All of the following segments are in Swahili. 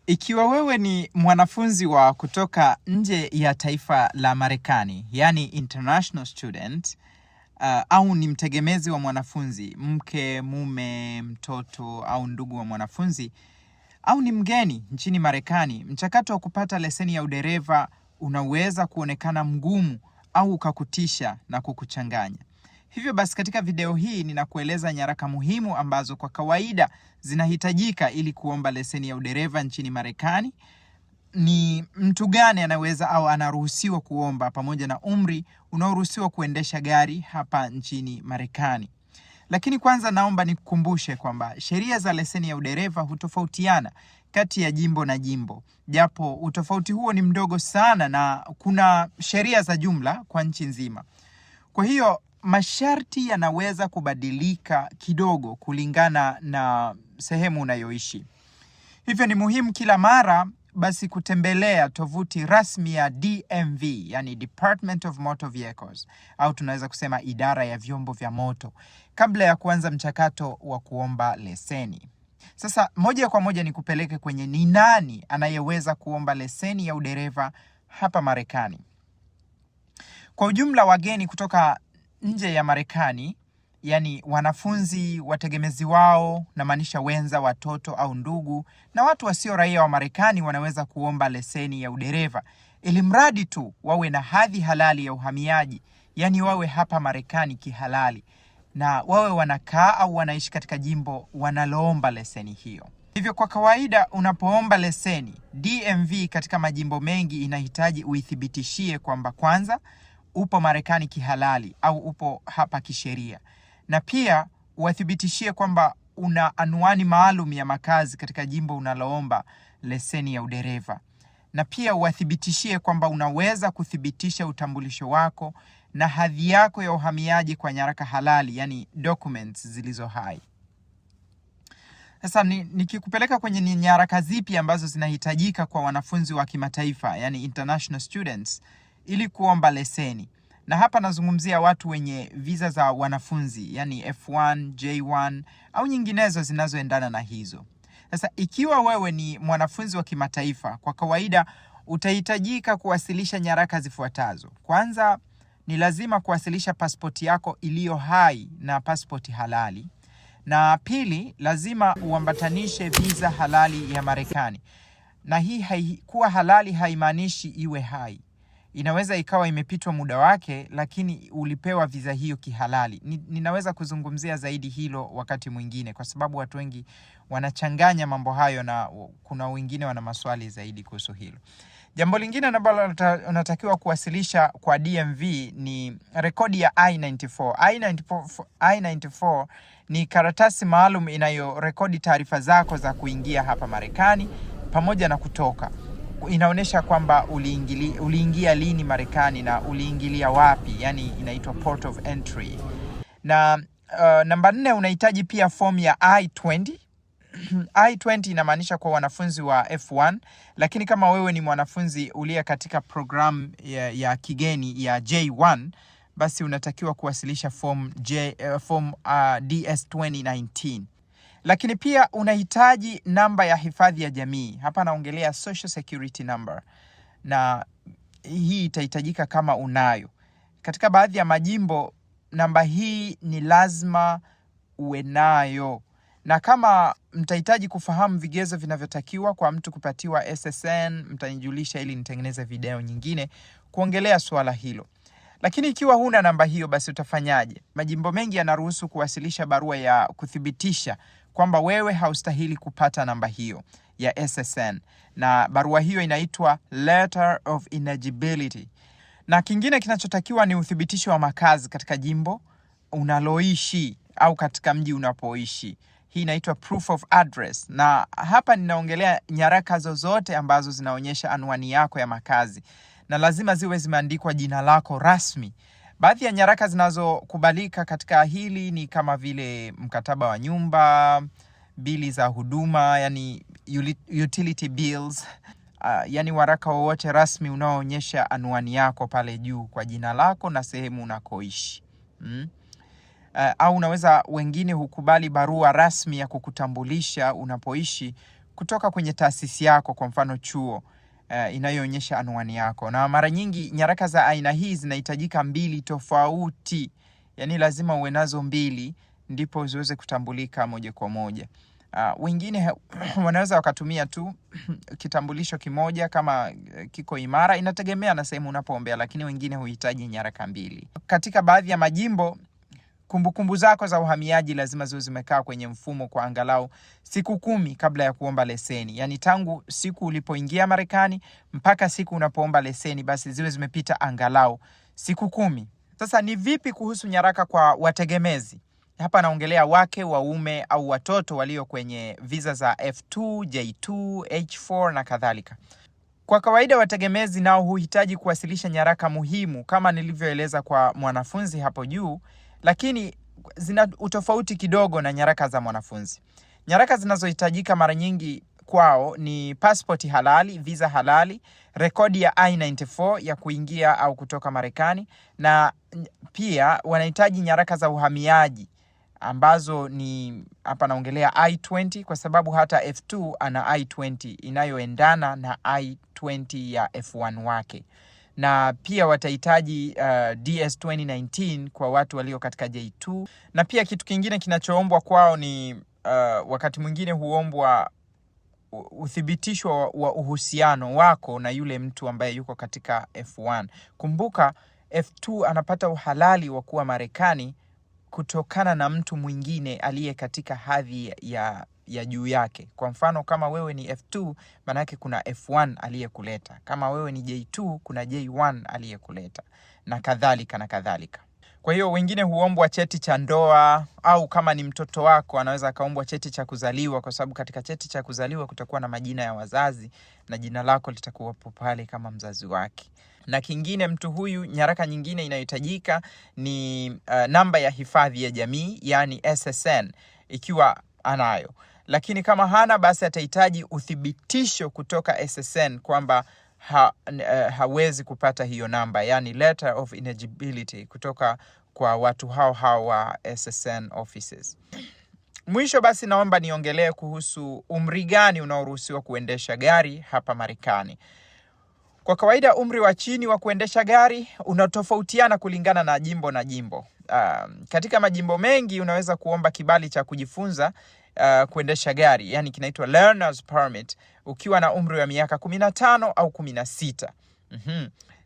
Ikiwa wewe ni mwanafunzi wa kutoka nje ya taifa la Marekani, yani international student, au ni mtegemezi wa mwanafunzi, mke, mume, mtoto au ndugu wa mwanafunzi, au ni mgeni nchini Marekani, mchakato wa kupata leseni ya udereva unaweza kuonekana mgumu au ukakutisha na kukuchanganya. Hivyo basi katika video hii ninakueleza nyaraka muhimu ambazo kwa kawaida zinahitajika ili kuomba leseni ya udereva nchini Marekani. Ni mtu gani anaweza au anaruhusiwa kuomba, pamoja na umri unaoruhusiwa kuendesha gari hapa nchini Marekani. Lakini kwanza naomba nikukumbushe kwamba sheria za leseni ya udereva hutofautiana kati ya jimbo na jimbo, japo utofauti huo ni mdogo sana na kuna sheria za jumla kwa nchi nzima. Kwa hiyo masharti yanaweza kubadilika kidogo kulingana na sehemu unayoishi. Hivyo ni muhimu kila mara basi kutembelea tovuti rasmi ya DMV, yani Department of Motor Vehicles, au tunaweza kusema idara ya vyombo vya moto, kabla ya kuanza mchakato wa kuomba leseni. Sasa moja kwa moja nikupeleke kwenye ni nani anayeweza kuomba leseni ya udereva hapa Marekani. Kwa ujumla, wageni kutoka nje ya Marekani, yani wanafunzi, wategemezi wao, namaanisha wenza, watoto au ndugu, na watu wasio raia wa Marekani wanaweza kuomba leseni ya udereva, ili mradi tu wawe na hadhi halali ya uhamiaji, yani wawe hapa Marekani kihalali na wawe wanakaa au wanaishi katika jimbo wanaloomba leseni hiyo. Hivyo kwa kawaida unapoomba leseni, DMV katika majimbo mengi inahitaji uithibitishie kwamba kwanza upo Marekani kihalali au upo hapa kisheria, na pia uwathibitishie kwamba una anwani maalum ya makazi katika jimbo unaloomba leseni ya udereva, na pia uwathibitishie kwamba unaweza kuthibitisha utambulisho wako na hadhi yako ya uhamiaji kwa nyaraka halali, yani documents zilizo hai. Sasa nikikupeleka kwenye ni nyaraka zipi ambazo zinahitajika kwa wanafunzi wa kimataifa, yani international students, ili kuomba leseni. Na hapa nazungumzia watu wenye visa za wanafunzi, yani F1, J1 au nyinginezo zinazoendana na hizo. Sasa ikiwa wewe ni mwanafunzi wa kimataifa, kwa kawaida utahitajika kuwasilisha nyaraka zifuatazo. Kwanza, ni lazima kuwasilisha pasipoti yako iliyo hai na pasipoti halali. Na pili, lazima uambatanishe visa halali ya Marekani. Na hii kuwa halali haimaanishi iwe hai. Inaweza ikawa imepitwa muda wake, lakini ulipewa visa hiyo kihalali. Ninaweza kuzungumzia zaidi hilo wakati mwingine, kwa sababu watu wengi wanachanganya mambo hayo na kuna wengine wana maswali zaidi kuhusu hilo. Jambo lingine ambalo unatakiwa kuwasilisha kwa DMV ni rekodi ya I-94. I-94 ni karatasi maalum inayorekodi taarifa zako za kuingia hapa Marekani pamoja na kutoka. Inaonyesha kwamba uliingia lini Marekani na uliingilia wapi, yani inaitwa port of entry. Na namba 4, unahitaji pia fomu ya I-20. I-20 inamaanisha kwa wanafunzi wa F1, lakini kama wewe ni mwanafunzi uliye katika programu ya kigeni ya J1, basi unatakiwa kuwasilisha form DS 2019. Lakini pia unahitaji namba ya hifadhi ya jamii. Hapa naongelea social security number, na hii itahitajika kama unayo. Katika baadhi ya majimbo namba hii ni lazima uwe nayo. Na kama mtahitaji kufahamu vigezo vinavyotakiwa kwa mtu kupatiwa SSN, mtanijulisha ili nitengeneze video nyingine kuongelea suala hilo. Lakini ikiwa huna namba hiyo, basi utafanyaje? Majimbo mengi yanaruhusu kuwasilisha barua ya kuthibitisha kwamba wewe haustahili kupata namba hiyo ya SSN, na barua hiyo inaitwa Letter of Ineligibility. Na kingine kinachotakiwa ni uthibitisho wa makazi katika jimbo unaloishi au katika mji unapoishi. Hii inaitwa proof of address, na hapa ninaongelea nyaraka zozote ambazo zinaonyesha anwani yako ya makazi, na lazima ziwe zimeandikwa jina lako rasmi. Baadhi ya nyaraka zinazokubalika katika hili ni kama vile mkataba wa nyumba, bili za huduma, yani utility bills, yani waraka wowote rasmi unaoonyesha anwani yako pale juu kwa jina lako na sehemu unakoishi. Au unaweza, wengine hukubali barua rasmi ya kukutambulisha unapoishi kutoka kwenye taasisi yako, kwa mfano chuo, inayoonyesha anwani yako. Na mara nyingi nyaraka za aina hii zinahitajika mbili tofauti, yaani lazima uwe nazo mbili ndipo ziweze kutambulika moja kwa moja. Wengine wanaweza wakatumia tu kitambulisho kimoja kama kiko imara, inategemea na sehemu unapoombea, lakini wengine huhitaji nyaraka mbili. Katika baadhi ya majimbo kumbukumbu zako za uhamiaji lazima ziwe zimekaa kwenye mfumo kwa angalau siku 10 kabla ya kuomba leseni. Yaani tangu siku ulipoingia Marekani mpaka siku unapoomba leseni, basi ziwe zimepita angalau siku 10. Sasa ni vipi kuhusu nyaraka kwa wategemezi? Hapa naongelea wake, waume au watoto walio kwenye visa za F2, J2, H4 na kadhalika. Kwa kawaida wategemezi nao huhitaji kuwasilisha nyaraka muhimu kama nilivyoeleza kwa mwanafunzi hapo juu, lakini zina utofauti kidogo na nyaraka za mwanafunzi. Nyaraka zinazohitajika mara nyingi kwao ni pasipoti halali, visa halali, rekodi ya I-94 ya kuingia au kutoka Marekani, na pia wanahitaji nyaraka za uhamiaji ambazo ni hapa naongelea I-20 kwa sababu hata F2 ana I-20 inayoendana na I-20 ya F1 wake. Na pia watahitaji DS 2019 kwa watu walio katika J2. Na pia kitu kingine kinachoombwa kwao ni wakati mwingine huombwa uthibitisho wa uhusiano wako na yule mtu ambaye yuko katika F1. Kumbuka F2 anapata uhalali wa kuwa Marekani kutokana na mtu mwingine aliye katika hadhi ya juu yake. Kwa mfano kama wewe ni F2, maana yake kuna F1 aliyekuleta. Kama wewe ni J2, kuna J1 aliyekuleta na kadhalika na kadhalika. Kwa hiyo wengine huombwa cheti cha ndoa, au kama ni mtoto wako anaweza akaombwa cheti cha kuzaliwa, kwa sababu katika cheti cha kuzaliwa kutakuwa na majina ya wazazi na jina lako litakuwapo pale kama mzazi wake. Na kingine, mtu huyu, nyaraka nyingine inayohitajika ni namba ya hifadhi ya jamii, yani SSN, ikiwa anayo. Lakini kama hana, basi atahitaji uthibitisho kutoka SSN kwamba hawezi kupata hiyo namba, yani letter of ineligibility kutoka kwa watu hao hao wa SSN offices. Mwisho basi, naomba niongelee kuhusu umri gani unaoruhusiwa kuendesha gari hapa Marekani. Kwa kawaida umri wa chini wa kuendesha gari unatofautiana kulingana na jimbo na jimbo. Katika majimbo mengi unaweza kuomba kibali cha kujifunza kuendesha gari, yani kinaitwa learner's permit, ukiwa na umri wa miaka 15 au 16.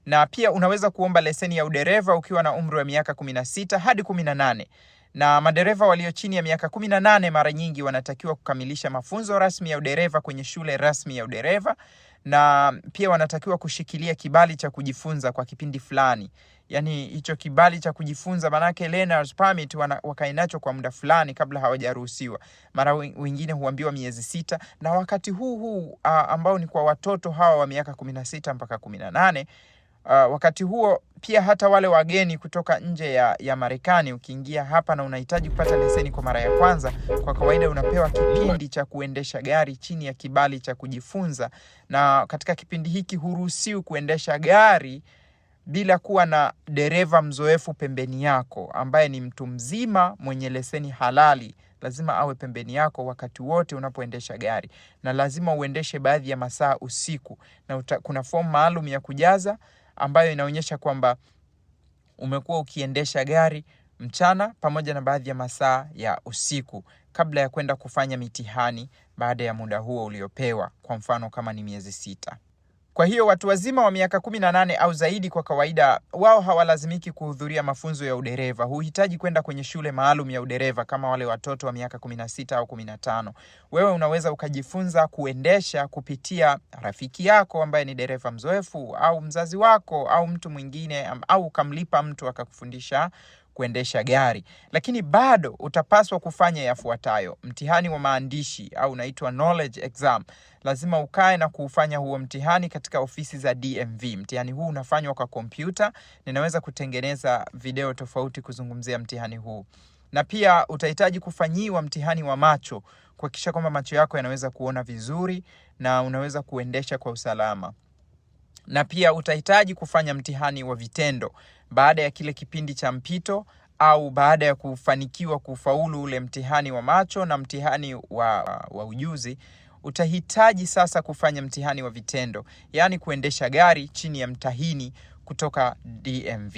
Na pia unaweza kuomba leseni ya udereva ukiwa na umri wa miaka 16 hadi 18. Na madereva walio chini ya miaka 18 mara nyingi wanatakiwa kukamilisha mafunzo rasmi ya udereva kwenye shule rasmi ya udereva, na pia wanatakiwa kushikilia kibali cha kujifunza kwa kipindi fulani. Yani hicho kibali cha kujifunza, manake learner's permit, wakae nacho kwa muda fulani kabla hawajaruhusiwa. Mara wengine huambiwa miezi 6, na wakati huu ambao ni kwa watoto hawa wa miaka 16 mpaka 18, wakati huo pia hata wale wageni kutoka nje ya Marekani, ukiingia hapa na unahitaji kupata leseni kwa mara ya kwanza, kwa kawaida unapewa kipindi cha kuendesha gari chini ya kibali cha kujifunza, na katika kipindi hiki huruhusiwi kuendesha gari bila kuwa na dereva mzoefu pembeni yako ambaye ni mtu mzima mwenye leseni halali. Lazima awe pembeni yako wakati wote unapoendesha gari, na lazima uendeshe baadhi ya masaa usiku, na kuna fomu maalum ya kujaza ambayo inaonyesha kwamba umekuwa ukiendesha gari mchana pamoja na baadhi ya masaa ya usiku kabla ya kwenda kufanya mitihani baada ya muda huo uliopewa, kwa mfano kama ni miezi 6. Kwa hiyo watu wazima wa miaka 18 au zaidi kwa kawaida wao hawalazimiki kuhudhuria mafunzo ya udereva. Huhitaji kwenda kwenye shule maalum ya udereva kama wale watoto wa miaka 16 au 15. Wewe unaweza ukajifunza kuendesha kupitia rafiki yako ambaye ni dereva mzoefu au mzazi wako au mtu mwingine, au ukamlipa mtu akakufundisha kuendesha gari. Lakini bado utapaswa kufanya yafuatayo. Mtihani wa maandishi au unaitwa knowledge exam. Lazima ukae na kuufanya huo mtihani katika ofisi za DMV. Mtihani huu unafanywa kwa kompyuta. Ninaweza kutengeneza video tofauti kuzungumzia mtihani huu. Na pia utahitaji kufanyiwa mtihani wa macho, kuhakikisha kwamba macho yako yanaweza kuona vizuri na unaweza kuendesha kwa usalama. Na pia utahitaji kufanya mtihani wa vitendo baada ya kile kipindi cha mpito au baada ya kufanikiwa kufaulu ule mtihani wa macho na mtihani wa ujuzi. utahitaji sasa kufanya mtihani wa vitendo, yaani kuendesha gari chini ya mtahini kutoka DMV.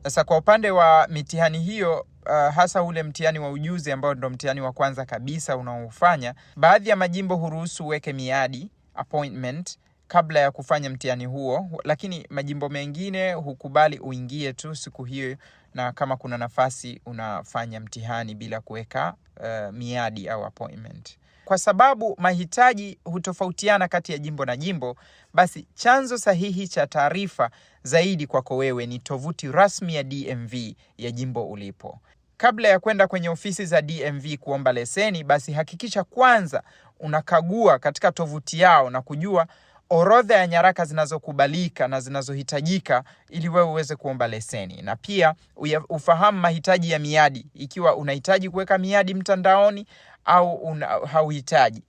Sasa kwa upande wa mitihani hiyo, hasa ule mtihani wa ujuzi ambao ndo mtihani wa kwanza kabisa unaofanya, baadhi ya majimbo huruhusu uweke miadi appointment kabla ya kufanya mtihani huo, lakini majimbo mengine hukubali uingie tu siku hiyo, na kama kuna nafasi unafanya mtihani bila kuweka miadi au appointment. Kwa sababu mahitaji hutofautiana kati ya jimbo na jimbo, basi chanzo sahihi cha taarifa zaidi kwako wewe ni tovuti rasmi ya DMV ya jimbo ulipo. Kabla ya kwenda kwenye ofisi za DMV kuomba leseni, basi hakikisha kwanza unakagua katika tovuti yao na kujua orodha ya nyaraka zinazokubalika na zinazohitajika ili wewe uweze kuomba leseni, na pia ufahamu mahitaji ya miadi, ikiwa unahitaji kuweka miadi mtandaoni au hauhitaji.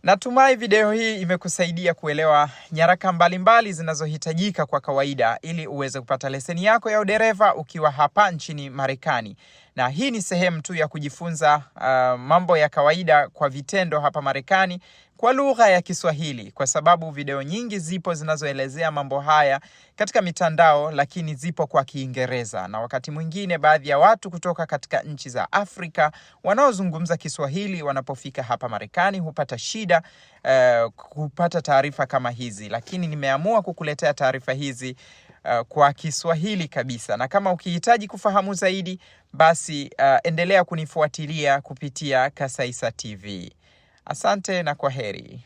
Natumai video hii imekusaidia kuelewa nyaraka mbalimbali zinazohitajika kwa kawaida ili uweze kupata leseni yako ya udereva ukiwa hapa nchini Marekani. Na hii ni sehemu tu ya kujifunza mambo ya kawaida kwa vitendo hapa Marekani kwa lugha ya Kiswahili, kwa sababu video nyingi zipo zinazoelezea mambo haya katika mitandao, lakini zipo kwa Kiingereza, na wakati mwingine baadhi ya watu kutoka katika nchi za Afrika wanaozungumza Kiswahili wanapofika hapa Marekani hupata shida kupata taarifa kama hizi, lakini nimeamua kukuletea taarifa hizi kwa Kiswahili kabisa, na kama ukihitaji kufahamu zaidi, basi endelea kunifuatilia kupitia Kasaisa TV. Asante na kwa heri.